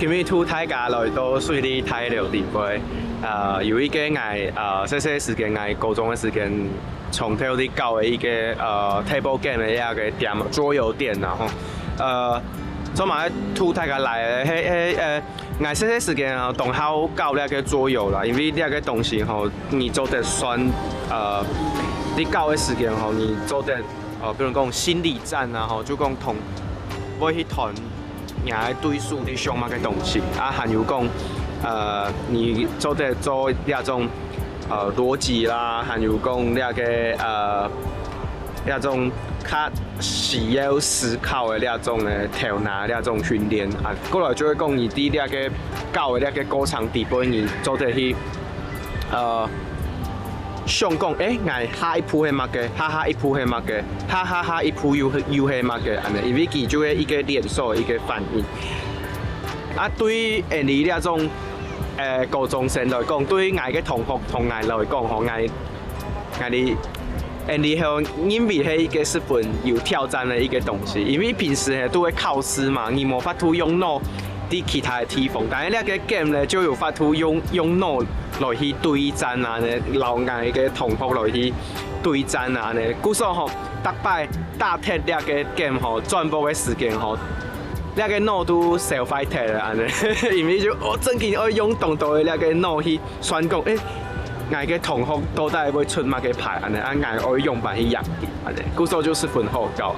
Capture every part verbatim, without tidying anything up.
今日同大家來到水里大寮裡背，呃，有一個𠊎，呃，細細時間，𠊎高中个時間，從頭在搞个一個，呃，table game个一個店，桌遊店啦吼。呃，做麼个同大家來个？係，係，呃，𠊎細細時間啊，當好搞這個桌遊啦，因為這個東西吼，你做得算，呃，你搞个時間吼，你做得 呃，比如講心理戰啊，吼，就講同，會去談你个對手你想麼个東西，啊，還有講，呃，你做得做這種，呃，邏輯啦，還有講這個，呃，這種較需要思考个這種个頭腦這種訓練啊，過來就會講你在這個搞个這個過程裡背，你做得去 呃，想講，欸，𠊎下一步係麼个？下下一步係麼个？下下下一步又係，又係麼个？恁呢，因為佢就係一個連鎖个一個反應。啊，對𠊎這種，呃，高中生來講，對𠊎个同學同𠊎來講吼，𠊎，𠊎這，𠊎這吼認為係一個十分有挑戰个一個東西，因為平時係都會考試嘛，你無法度用腦 在其他个地方。但係這個game呢，就有法度用，用腦來去對戰啊，呢，摎𠊎个同學來去對戰啊，呢。故所吼，逐擺打忒這個game吼，轉播个時間吼，這個腦都燒壞忒了，恁呢。因為就，哦，正經愛用當多个這個腦去算講，欸，𠊎个同學到底會出麼个牌，恁呢，啊，𠊎愛仰般去贏佢，恁呢。故所就十分好搞，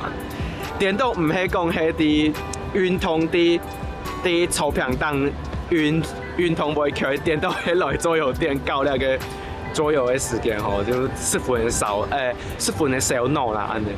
恁呢。顛倒毋係講係在運動，在 在草坪頂運，運動會去，顛倒係來桌遊店搞這個桌遊个時間吼，就十分燒，欸，十分个燒腦啦，恁呢。